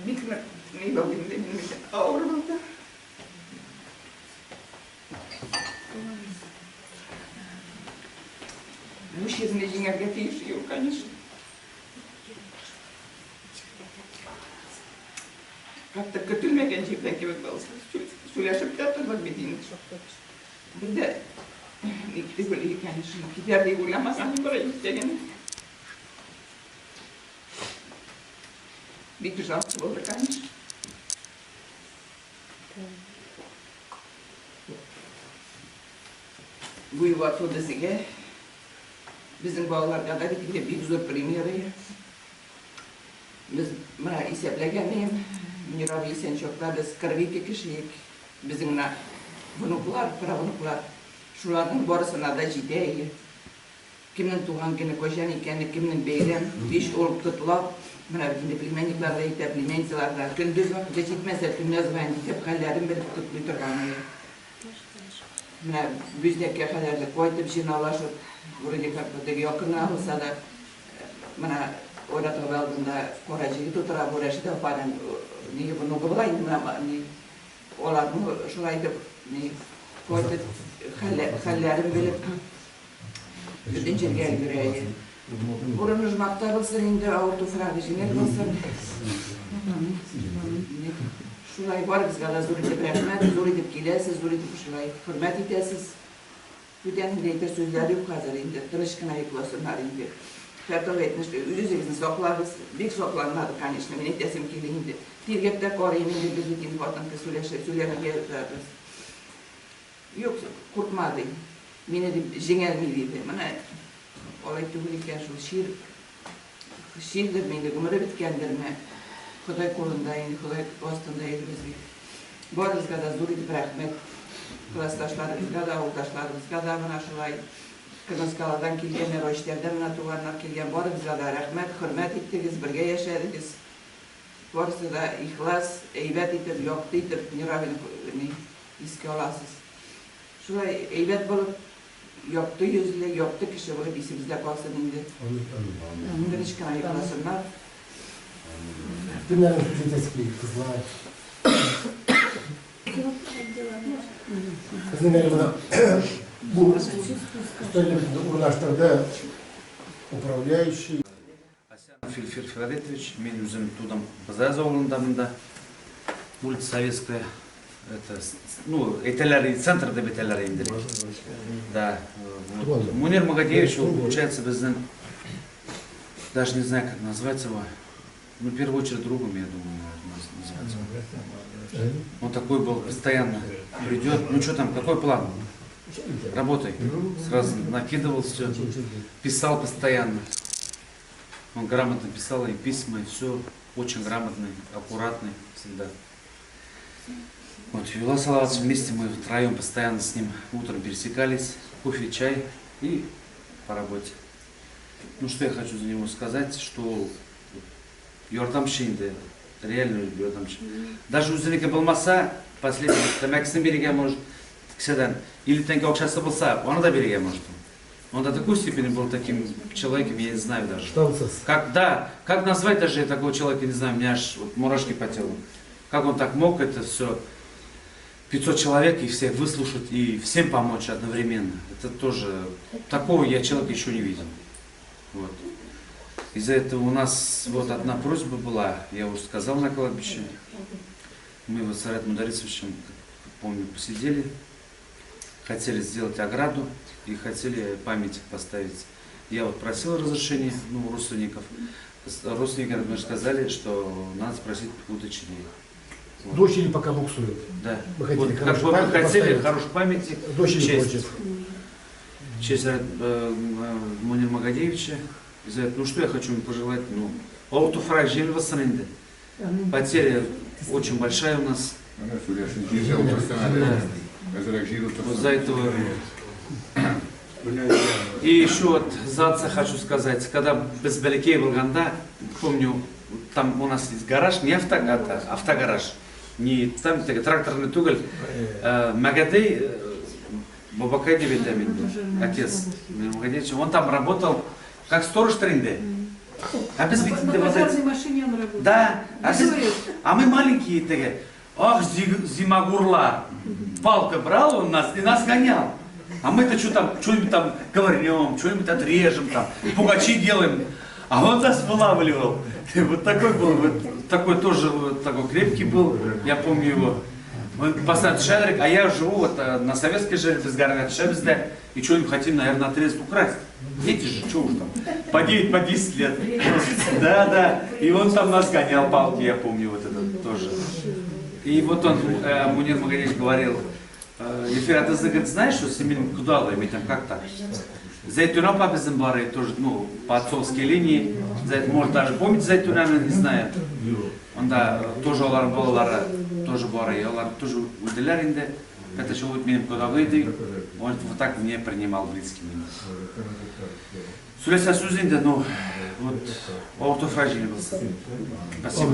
бик нык ни булды инде, минем өчен авыр булды. Бу чирне җиңәргә тиеш юк, конечно. Как-то көтелмәгән җирдән кебек булды. Сөйләшеп тә тордык бит инде. Бер дә ник түгел, конечно, китәр дип уйламасам, бер иртәгәне. Бик жалко булды, конечно. Бу югалту безгә, безнең балаларга да бит инде бик зур пример. Без менә исәпләгән идем, Мөнир абый исән чакта без 42 кеше идек. Безнең менә внуклар, правнуклар, шуларның барысына да җитә иде. Кемнең туган көне кайчан икәне, кемнең бәйрәм, биш ул котлап, менә бит инде племянниклар да әйтә, племянницалар да, көндез вакыты җитмәсә, төнлә звонить итеп, хәлләрен белеп котлый торган иде. Менә Бүздәккә кадәрле кайтып җыйнаулашып, вроде как бы теге якын гына булса да, менә Айрат абый алдында кара җегет утыра, бу Рәшидә апаның ни внугы була инде менә ни, аларны шулай итеп ни кайтып хәлләрен белеп, бөтен җиргә өлгерә иде. Урыны оҗмахта булсын инде, авыр туфрагы җиңел булсын. Шулай барыгызга да зур итеп рәхмәт, зур итеп киләсез, зур итеп шулай хөрмәт итәсез. Бүтән инде әйтер сүзләр юк хәзер инде, тыныч кына йокласыннар инде. Фәртов әйтмешли, үз-үзегезне саклагыз. Бик сакланмады, конечно, мин әйтәсем килде инде. Тиргәп тә карыйм инде, без бит инде хатын-кыз сөйләшә, сөйләнергә яратабыз. Юк, куркма, ди. Мине дип җиңәлми, диде. Менә алай түгел икән шул чир. Чирдерме инде, гомере беткәндерме? Ходай кулында инде, Ходай астында йөрибез бит. Барыгызга да зур итеп рәхмәт. Классташларыбызга да, авылдашларыбызга да менә шулай Кырмыскалардан килгәннәр, Айштәрдән менә туганнар килгән, барыгызга да рәхмәт, хөрмәт иттегез, бергә яшәдегез. Барысы да ихлас, әйбәт итеп, якты итеп Мировин искә аласыз. Шулай әйбәт булып, якты йөзле, якты кеше булып исебездә калсын инде. Тыныч кына йокласыннар. Кемнәрнең сүз әйтәсе килә, кызлар? Безнең әле менә бу өстәлне урнаштырды управляющий. Фильфир Филаретович, мин үзем тудым Базаяз авылында монда. Улица Советская. Это, ну, әйтәләр, центр дип әйтәләр инде. Да. Вот. Мунир Магадеевич, ул, получается, безнең, даже не знаю, как назвать его. Ну, в первую очередь, другом, я думаю, наверное, называть. Он такой был, постоянно придет, ну что там, какой план? Работай. Сразу накидывал все, писал постоянно. Он грамотно писал и письма, и все. Очень грамотный, аккуратный всегда. Вот, Юла Салаватович, вместе мы втроем постоянно с ним утром пересекались. Кофе, чай и по работе. Ну, что я хочу за него сказать, что ярдәмче инде, реально ярдәмче. Даже үзенеке булмаса, последний тәмәкесен бирергә может, кесәдән, или тәңкә акчасы булса, аны да бирергә может. Он до такой степени был таким человеком, я не знаю даже. Штанцес. Как, да, как назвать даже такого человека, не знаю, у меня аж вот мурашки по телу. Как он так мог это все, 500 человек и всех выслушать, и всем помочь одновременно. Это тоже, такого я человека еще не видел. Вот. Из-за этого у нас вот одна просьба была, я уже сказал на кладбище. Мы вот с Аратом Мударисовичем, помню, посидели, хотели сделать ограду и хотели памятник поставить. Я вот просил разрешения, ну, у родственников. Родственники, например, сказали, что надо спросить у дочерей. Вот. Дочери пока буксуют. Да. Мы хотели, вот, хороший как бы мы памятник хотели поставить. хороший памятник. Дочери честь, против. честь Мунира Магадеевича. И за это, ну что я хочу ему пожелать? Ну, инде. Потеря очень большая у нас. Да. Вот за этого. И еще вот за отца хочу сказать, когда без бәләкәй булганда, помню, там у нас есть гараж, не автогараж, автогараж, не там теге тракторный түгел, Магадей, бабакай дип әйтәм инде, отец Магадеевич, он там работал как сторож инде. А без бит инде На вот эти- пожарной машине он работал. Да, а, Дежурил. а мы маленькие такие, ах, зимогурлар, палка брал он нас и нас гонял. А мы-то что там, что-нибудь там ковырнем, что-нибудь отрежем, там, пугачи делаем. А он нас вылавливал. И вот такой был, вот такой тоже вот такой крепкий был, я помню его. Он постоянно шадрик, а я живу вот на Советской же, без горы да, и что-нибудь хотим, наверное, отрезать, украсть. Дети же, что уж там, по 9, по 10 лет. Да, да, и он там нас гонял палки, я помню, вот это тоже. И вот он, Мунир Магадеевич говорил, Ильфир, а ты, говорит, знаешь, что син кодагый, мин там как так? Зәйтүнә апа безнең бар, тоже, ну, по отцовской линии, может, даже помнить Зәйтүнәне, не знаю. Анда тоже алар балалары тоже бар, и алар тоже үлделәр инде. Это человек минем кодагый ди, он вот так меня принимал близкий мине. Сөйләсә сүз инде, ну, вот, авыр туфрак җиңел булсын. Спасибо.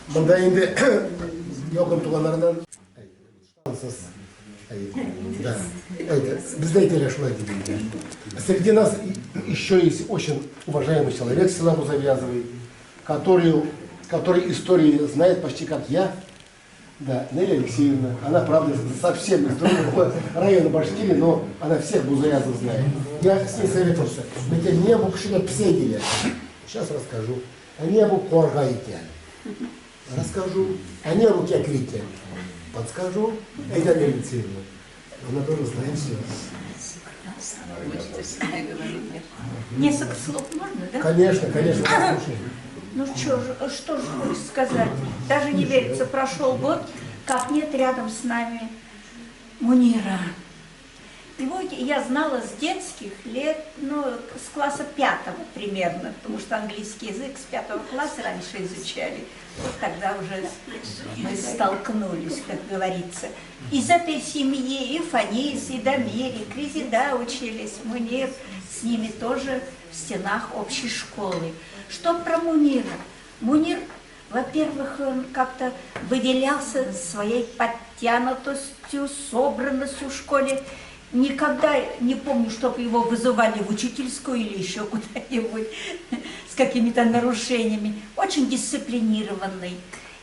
Монда инде якын туганнардан Да. Это, бездә әйтәләр шулай дип. Среди нас еще есть очень уважаемый человек села Бузовязовый, который истории знает почти как я. Да, Нелли Алексеевна, она, правда, совсем из другого района Башкирии, но она всех Бузовязов знает. Я с ней советовался. Ведь не бу кешегә песәй диләр. Сейчас расскажу. А не бу карга икән. Расскажу. А не бу кәкре икән. Подскажу. Әйдә, Нелли Алексеевна. Она тоже знает все. Несколько слов можно, да? Конечно, конечно, слушай. Ну что же хочется сказать? Даже не верится, прошел год, как нет рядом с нами Мунира. Его я знала с детских лет, ну, с класса 5 примерно, потому что английский язык с 5 класса раньше изучали. Вот тогда уже мы столкнулись, как говорится. Из этой семьи и Фанис, и Дамир, и Кризида учились, Мунир с ними тоже в стенах общей школы. Что про Мунира? Мунир, во-первых, он как-то выделялся своей подтянутостью, собранностью в школе. Никогда не помню, чтобы его вызывали в учительскую или еще куда-нибудь. с какими-то нарушениями. Очень дисциплинированный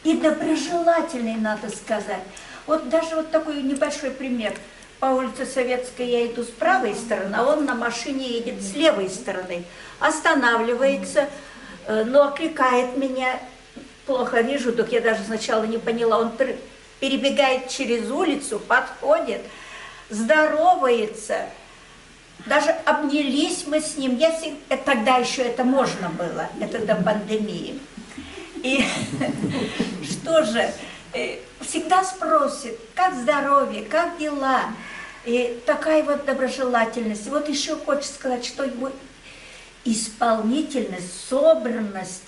и доброжелательный, надо сказать. Вот даже вот такой небольшой пример. По улице Советской я иду с правой стороны, а он на машине едет с левой стороны. Останавливается, но окликает меня. Плохо вижу, так я даже сначала не поняла. Он перебегает через улицу, подходит, здоровается. Даже обнялись мы с ним. Тогда еще это можно было, это до пандемии. И что же, всегда спросит, как здоровье, как дела. И такая вот доброжелательность. Вот еще хочется сказать, что его исполнительность, собранность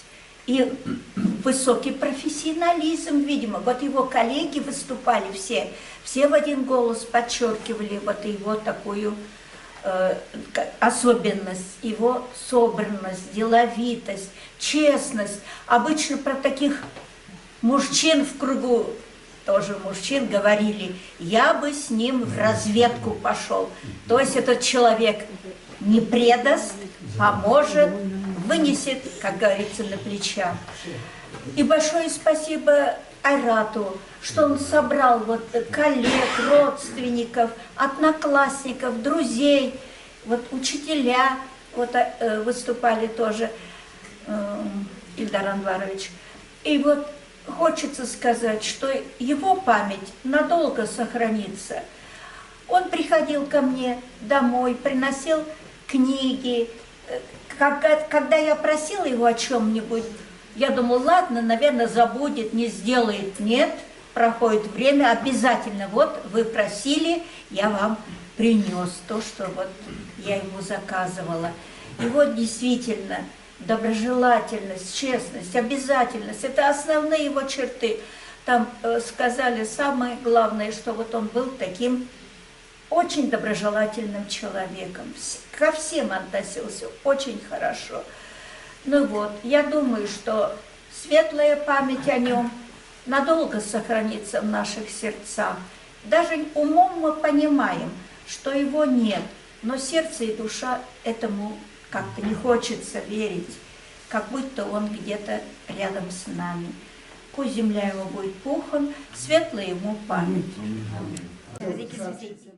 и высокий профессионализм, видимо. Вот его коллеги выступали все, все в один голос подчеркивали вот его такую особенность, его собранность, деловитость, честность. Обычно про таких мужчин в кругу, тоже мужчин, говорили, я бы с ним в разведку пошел. То есть этот человек не предаст, поможет, вынесет, как говорится, на плечах. И большое спасибо Айрату, что он собрал вот коллег, родственников, одноклассников, друзей, вот учителя вот, выступали тоже, Ильдар Анварович. И вот хочется сказать, что его память надолго сохранится. Он приходил ко мне домой, приносил книги. Когда я просила его о чем-нибудь, я думала, ладно, наверное, забудет, не сделает. Нет, проходит время, обязательно. Вот вы просили, я вам принес то, что вот я ему заказывала. И вот действительно доброжелательность, честность, обязательность – это основные его черты. Там сказали самое главное, что вот он был таким очень доброжелательным человеком. Ко всем относился очень хорошо. Ну вот, я думаю, что светлая память о нем надолго сохранится в наших сердцах. Даже умом мы понимаем, что его нет, но сердце и душа этому как-то не хочется верить, как будто он где-то рядом с нами. Пусть земля ему будет пухом, светлая ему память.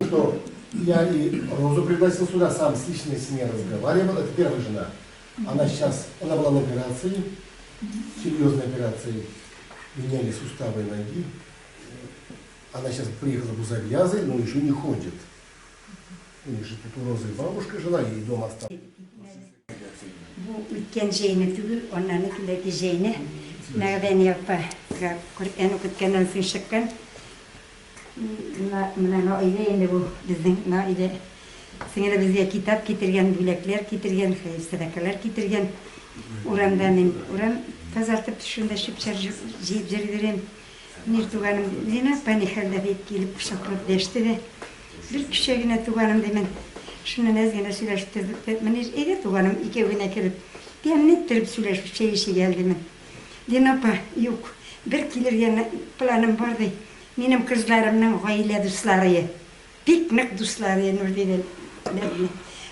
Что я и Розу пригласил сюда, сам с личной с ней разговаривал, это первая жена. Она сейчас, она была на операции, серьезной операции, меняли суставы ноги. Она сейчас приехала в Бузовьязы, но еще не ходит. У них же тут у Розы бабушка жила, ей дома осталась. Бу үткән җәйне түгел, аннан киләге җәйне Мәгъдәни апа Коръән укытканнан соң чыккан. Менә Наилә инде бу безнең Наилә. Сеңелебезгә китап китергән, бүләкләр китергән, хәер сәдакалар китергән. Урамда мин урам тазартып шунда чүп-чар җыеп йөрдем. Мир туганым Зина апа ни хәлдә дип килеп кочаклап дәште дә. Бер кичә генә туганым димен. Шуннан әз генә сөйләшеп тордык. Менә әйдә туганым икәү генә кереп, тәмле иттереп сөйләшеп чәй эчеп әлдемен. Дина апа, юк, бер килергә планым бар ди. Минем кызларымның гаилә дуслары, бик нык дуслары Нурдиләр.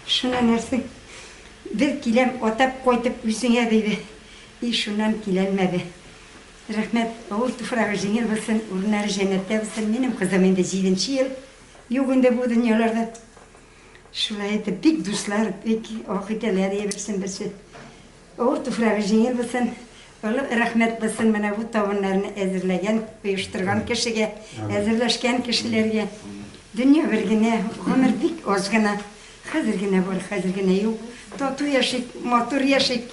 Шуннан нәрсә, бер киләм, атап кайтып үзеңә диде. И шуннан киләлмәде. Рәхмәт, авыр туфрагы җиңел булсын, урыннары җәннәттә булсын. Минем кызым инде 7 ел юк инде бу дөньяларда. Шулай итеп, бик дуслар, бик ак итәләр берсен берсе. Авыр туфрагы җиңел булсын, олы рәхмәт булсын менә бу табыннарны әзерләгән, оештырган кешегә, әзерләшкән кешеләргә. Дөнья бер генә, гомер бик аз гына. Хәзер генә бар, хәзер генә юк. Тату яшик, матур яшик.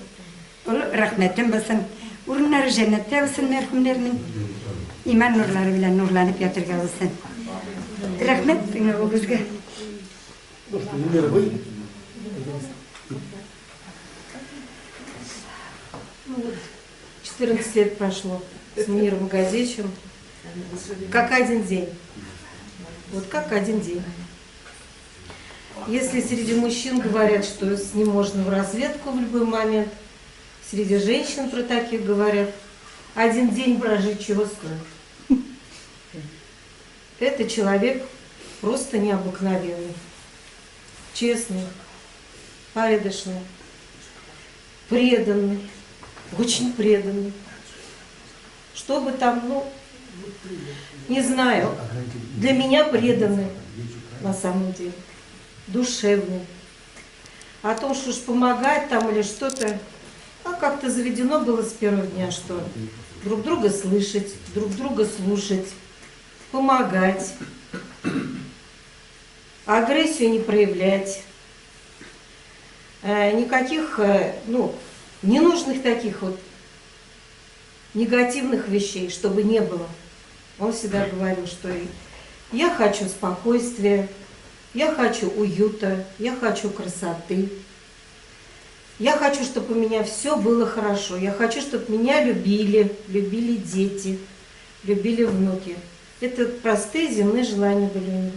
Олы рәхмәтем булсын. Урыннары җәннәттә булсын мәрхүмнәрнең. Иман нурлары белән нурланып ятырга булсын. Рәхмәт тыңлавыгызга. Ну что, Венера, вы? Ну вот, 14 лет прошло с Муниром Магадеевичем. Как один день. Вот как один день. Если среди мужчин говорят, что с ним можно в разведку в любой момент, среди женщин про таких говорят, один день прожить чего стоит. Это человек просто необыкновенный, честный, порядочный. Преданный, очень преданный. Что бы там, ну, не знаю, для меня преданный на самом деле, душевный. О том, что уж помогать там или что-то, а как-то заведено было с первого дня, что друг друга слышать, друг друга слушать, помогать, агрессию не проявлять, никаких, ну, ненужных таких вот негативных вещей, чтобы не было. Он всегда говорил, что я хочу спокойствия, я хочу уюта, я хочу красоты, я хочу, чтобы у меня все было хорошо, я хочу, чтобы меня любили, любили дети, любили внуки. Это простые земные желания были у него.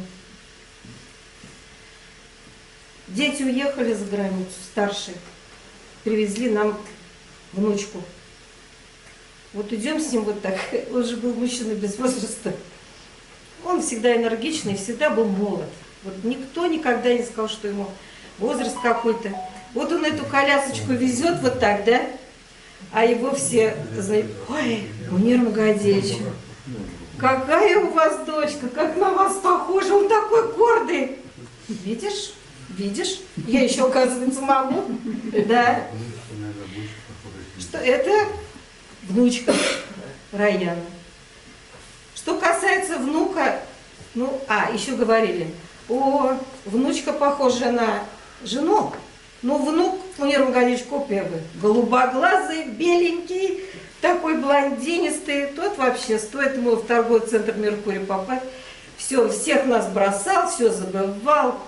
Дети уехали за границу, старшие, привезли нам внучку. Вот идем с ним вот так, он же был мужчина без возраста. Он всегда энергичный, всегда был молод. Вот никто никогда не сказал, что ему возраст какой-то. Вот он эту колясочку везет вот так, да? А его все знают: ой, Мунир Магадеевич, какая у вас дочка, как на вас похожа, он такой гордый. Видишь, видишь, я еще, оказывается, могу. Да. Что это внучка Раяна. Что касается внука, ну, еще говорили, о, внучка похожа на жену, но внук Мунир Магадеевич копия бы. Голубоглазый, беленький, такой блондинистый, тот вообще, стоит ему в торговый центр Меркурий попасть, все, всех нас бросал, все забывал.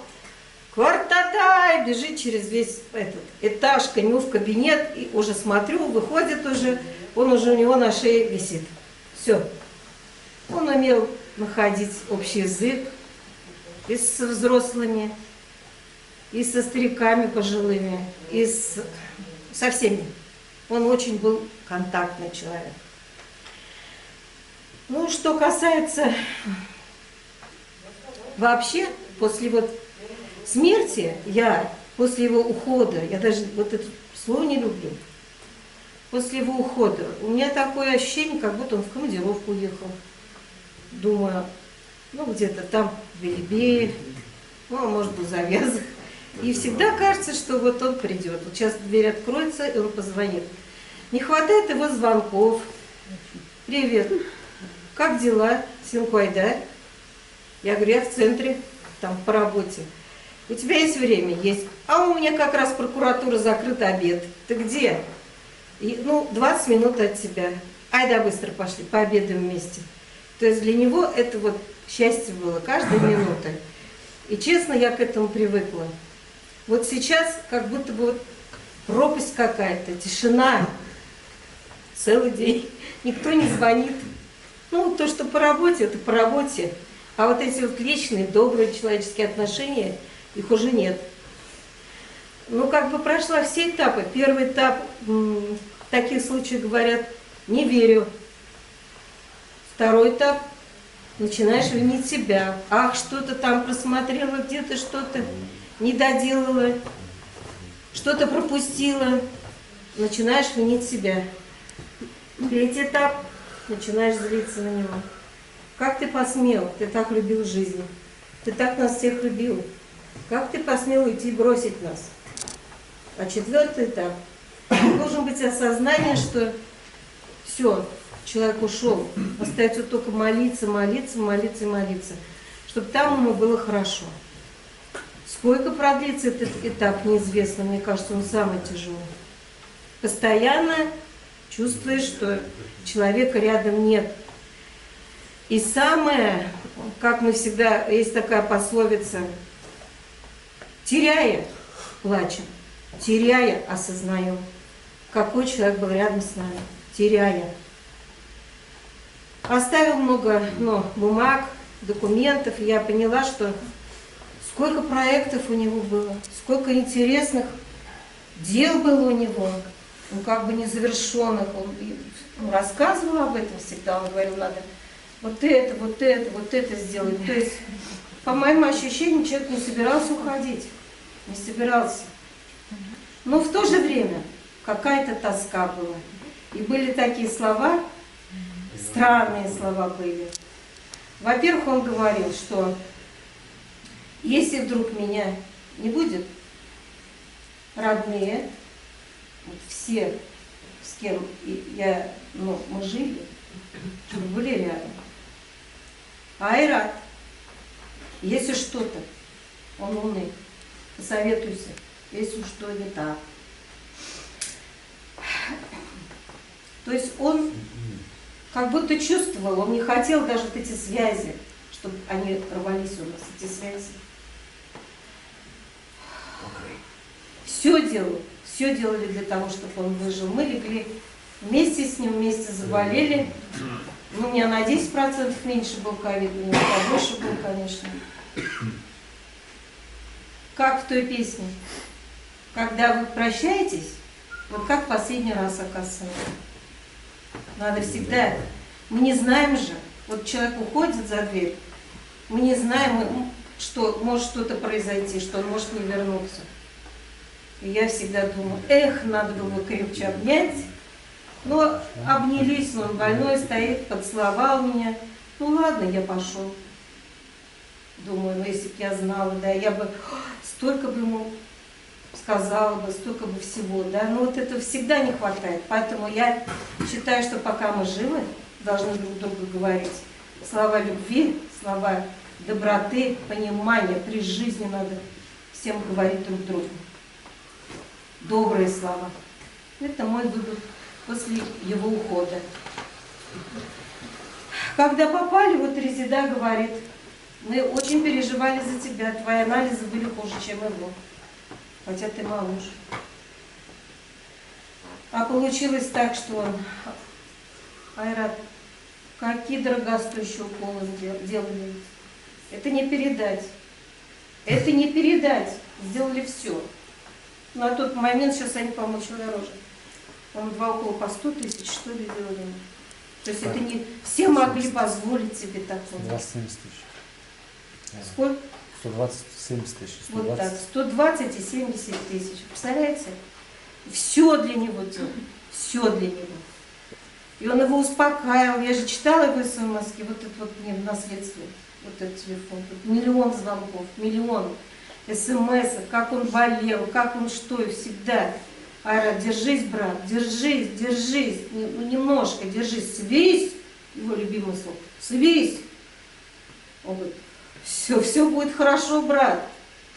Квартатай, бежит через весь этот этаж к нему в кабинет, и уже смотрю, выходит уже, он уже у него на шее висит. Все. Он умел находить общий язык и с взрослыми, и со стариками пожилыми, и со всеми. Он очень был контактный человек. Ну, что касается вообще, после вот смерти, я после его ухода, я даже вот это слово не люблю, после его ухода у меня такое ощущение, как будто он в командировку уехал. Думаю, ну где-то там в Белебее, ну, может быть, в Завязах. И всегда кажется, что вот он придет. Вот сейчас дверь откроется, и он позвонит. Не хватает его звонков. Привет, как дела, Синкуайда? Я говорю, я в центре, там по работе. У тебя есть время? Есть. А у меня как раз прокуратура закрыта, обед. Ты где? И, ну, 20 минут от тебя. Ай да, быстро пошли, пообедаем вместе. То есть для него это вот счастье было, каждая минута. И честно, я к этому привыкла. Вот сейчас как будто бы вот пропасть какая-то, тишина. Целый день. Никто не звонит. Ну, то, что по работе, это по работе. А вот эти вот личные, добрые человеческие отношения, их уже нет. Ну, как бы прошла все этапы. Первый этап, в таких случаях говорят, не верю. Второй этап, начинаешь винить себя. Ах, что-то там просмотрела, где-то что-то не доделала, что-то пропустила. Начинаешь винить себя. Третий этап, начинаешь злиться на него. Как ты посмел? Ты так любил жизнь. Ты так нас всех любил. Как ты посмел уйти и бросить нас? А четвертый этап. Должен быть осознание, что все, человек ушел. Остается только молиться, молиться, молиться и молиться, чтобы там ему было хорошо. Сколько продлится этот этап, неизвестно. Мне кажется, он самый тяжелый. Постоянно чувствуешь, что человека рядом нет. И самое, как мы всегда, есть такая пословица, теряя, плачем, теряя, осознаем, какой человек был рядом с нами, теряя. Оставил много, бумаг, документов, и я поняла, что сколько проектов у него было, сколько интересных дел было у него, ну, как бы незавершенных. Он рассказывал об этом всегда, он говорил, надо вот это, вот это, вот это сделать. То есть, по моим ощущениям, человек не собирался уходить, не собирался. Но в то же время, Какая-то тоска была. И были такие слова, странные слова были. Во-первых, он говорил, что если вдруг меня не будет, родные, вот все, с кем я, ну, мы жили, чтобы были рядом. Айрат, если что-то, он умный, посоветуйся, если что не так. То есть он как будто чувствовал, он не хотел даже вот эти связи, чтобы они рвались у нас, эти связи. Все делал, все делали для того, чтобы он выжил. Мы легли вместе с ним, вместе заболели. У меня на 10% меньше был ковид, у него побольше был, конечно. Как в той песне. Когда вы прощаетесь, вот как в последний раз, оказывается. Надо всегда. Мы не знаем же. Вот человек уходит за дверь, мы не знаем, что может что-то произойти, что он может не вернуться. И я всегда думаю, эх, надо было крепче обнять. Но обнялись, но он больной стоит, поцеловал меня. Ну ладно, я пошел. Думаю, ну если бы я знала, да, я бы столько бы ему сказала бы, столько бы всего, да. Но вот этого всегда не хватает. Поэтому я считаю, что пока мы живы, должны друг другу говорить слова любви, слова доброты, понимания. При жизни надо всем говорить друг другу. Добрые слова. Это мой вывод после его ухода. Когда попали, вот Резеда говорит, мы очень переживали за тебя, твои анализы были хуже, чем его, хотя ты моложе. А получилось так, что он, Айрат, какие дорогостоящие уколы делали. Это не передать. Это не передать. Сделали все. На тот момент, сейчас они, по-моему, еще дороже. Он 2 укола по 100 тысяч, что ли, делали. То есть это не все могли позволить себе такое. 120 тысяч. Сколько? 120-70 тысяч. 120. Вот так, 120 и 70 тысяч. Представляете? Все для него делали. Все для него. И он его успокаивал. Я же читала его смс-ки. Вот это вот мне в наследстве. Вот этот телефон. Тут миллион звонков, миллион смс, как он болел, как он что, и всегда. Айрат, держись, брат, держись, держись, ну, немножко держись, соберись, его любимый слово, соберись. Он говорит, все, все будет хорошо, брат,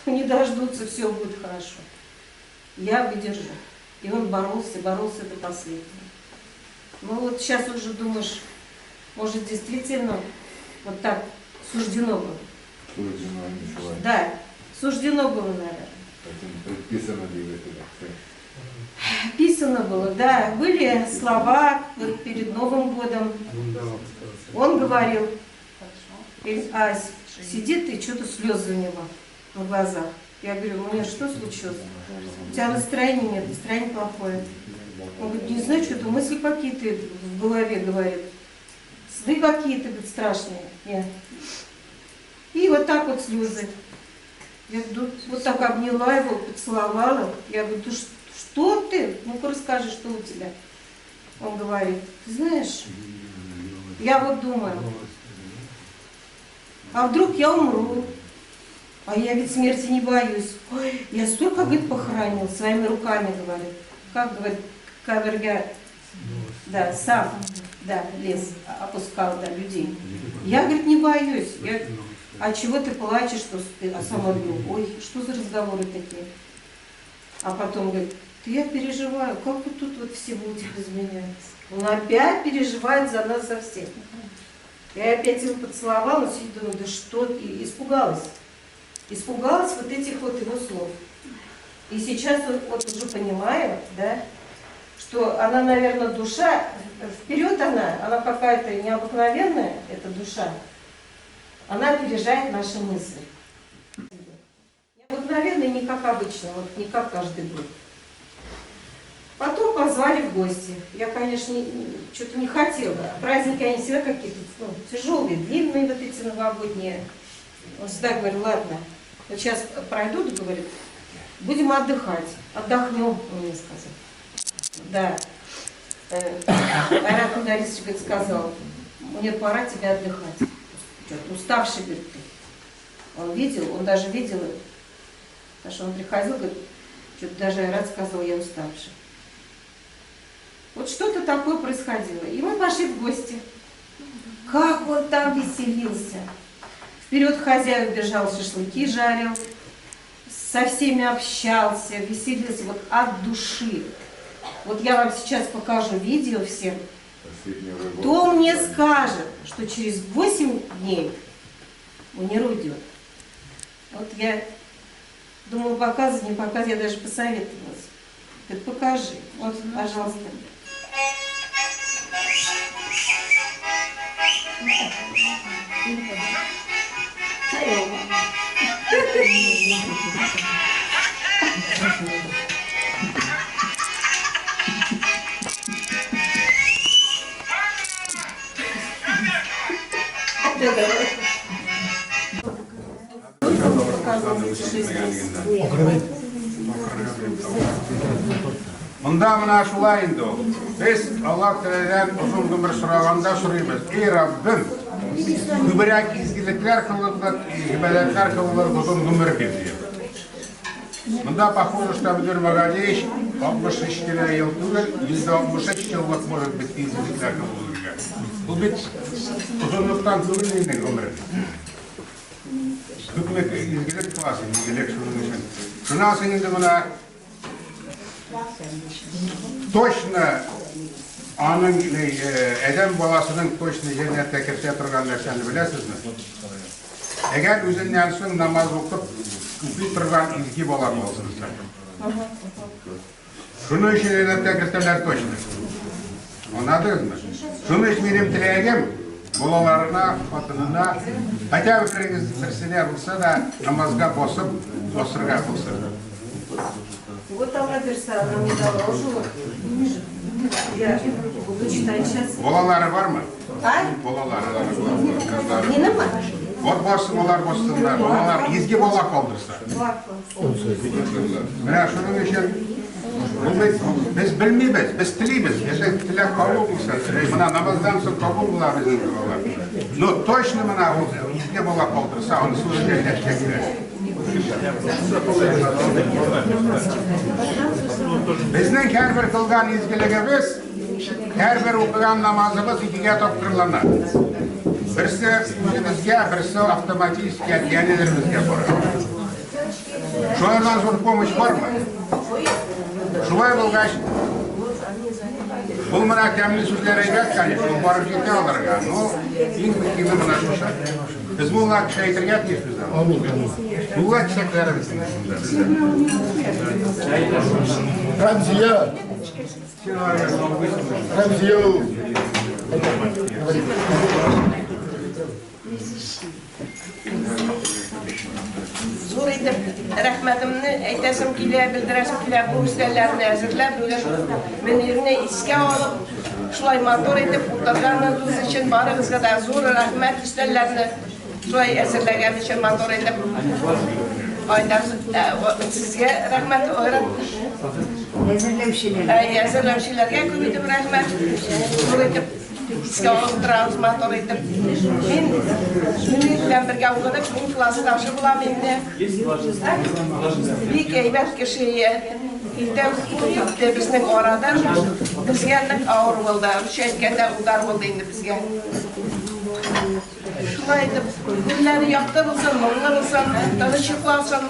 не дождутся, все будет хорошо. Я выдержу. И он боролся, боролся до последнего. Ну вот сейчас уже думаешь, может действительно вот так суждено было. Суждено, ничего. Да, суждено было, наверное. Предписано было. Писано было, да. Были слова вот перед Новым годом. Он говорил, а сидит и что-то слезы у него на глазах. Я говорю, у меня что случилось? У тебя настроения нет, настроение плохое. Он говорит, не знаю, что-то мысли какие-то в голове, говорит. Сны какие-то, говорит, страшные. Нет. И вот так вот слезы. Я вот так обняла его, поцеловала. Я говорю, ты что ты? Ну-ка расскажи, что у тебя. Он говорит, ты знаешь, я вот думаю, а вдруг я умру? А я ведь смерти не боюсь. Ой, я столько, говорит, похоронил, своими руками, говорит. Как, говорит, каверга, да, сам, да, лес опускал, да, людей. Я, говорит, не боюсь. Я, а чего ты плачешь, что ты, а сама говорю, ой, что за разговоры такие? А потом говорит, ты, я переживаю, как вы тут вот все будете без меня? Он опять переживает за нас, за всех. Я опять его поцеловала, сидит, думаю, да что ты, и испугалась. Испугалась вот этих вот его слов. И сейчас вот уже понимаю, да, что она, наверное, душа, вперед она какая-то необыкновенная, эта душа, она опережает наши мысли. Необыкновенная, не как обычно, вот не как каждый год. Потом позвали в гости. Я, конечно, что-то не хотела. Праздники, они всегда какие-то, ну, тяжелые, длинные вот эти новогодние. Он всегда говорит, ладно, вот сейчас пройдут, говорит, будем отдыхать, отдохнем, он мне сказал. Да. Айрат Мударисович, говорит, сказал, мне пора тебе отдыхать. Что-то уставший, говорит, ты. Он видел, он даже видел это. Потому что он приходил, говорит, что-то даже Айрат сказал, я уставший. Вот что-то такое происходило. И мы пошли в гости. Как он там веселился. Вперед хозяев бежал, шашлыки жарил, со всеми общался, веселился вот от души. Вот я вам сейчас покажу видео всем. Кто мне скажет, что через 8 дней Мунир уйдет? Вот я думала, показывать, не показывать, я даже посоветовалась. Говорит, покажи. Вот, пожалуйста. Монда менә шулай инде ул. Без Аллаһ Тәгаләдән озын гомер сораганда сорыйбыз: "Эй Раббым, күбрәк изгелекләр кылырлык, гыйбадәтләр кылырлык озын гомер бир" диеп. Монда похоже, что Мөнир Магалиевич 63 кенә ел түгел, 163 еллык может быть изгелекләр кылып йөргән. Бу бит озынлыктан түгел инде гомер. Күпме изгелек кыласың, изгелек шуның өчен. Шуннан соң инде менә точно аның адәм баласының точно җәннәткә кертә торган нәрсәне беләсезме? Әгәр үзеннән соң намаз укып укый торган изге бала булсын. Шуның өчен җәннәткә кертәләр точно. Аңладыгызмы? Шуның өчен минем теләгем балаларына, хатынына, хотя бы берегез берсенә булса да намазга басып, басырга булсын. Вот Алла бирсә, она мне дала уже вот. Я буду читать сейчас. Балалары бармы? А? Балалары. Минеме? Вот бассын, алар бассыннар. Балалар изге бала калдырса. Менә шуның өчен бу бит без белмибез, без телибез. Если теләк кабул булса, менә намаздан соң кабул була безнең догалар. Но точно менә ул изге бала калдырса, анысы үзе җәннәткә керә. Безнең һәрбер кылган изгелегебез, һәрбер укыган намазыбыз икегә тапкырлана. Берсе үзебезгә, берсе автоматически әти-әниләребезгә бара. Шулардан зур помощь бармы? Шулай булгач, бу менә тәмле сүзләр әйбәт, конечно, ул барып җитә аларга. Но иң мөһиме менә шушы. Без мулла кеше әйтергә тиешбез аны. Мулла кисәкләре безнең шунда. Рәмзия! Рәмзия! Зур итеп рәхмәтемне әйтәсем килә, белдерәсем килә бу өстәлләрне әзерләп, бүген Мөнирне искә алып, шулай матур итеп утырганыгыз өчен барыгызга да зур рәхмәт өстәлләрне шулай әзерләгән өчен матур итеп. Айдар, сезгә рәхмәт, Айрат. Әзерләүчеләргә. Әзерләүчеләргә күп итеп рәхмәт. Зур итеп Искә алып торабыз матур итеп. Мин Мөнир белән бергә укыдык, мин классташы булам инде. Бик әйбәт кеше Иртә китте безнең арадан. Безгә нык авыр булды. Русча әйткәндә, удар булды инде безгә. Шулай итеп, көннәре якты булсын, моңлы булсын, тыныч йокласын.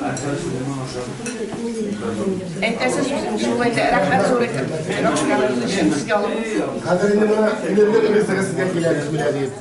Әйтәсе сүзем шул инде. Рәхмәт зур итеп, очрашканыгыз өчен безгә алып. Хәзер инде менә энергия сезгә киләбез, менә дип.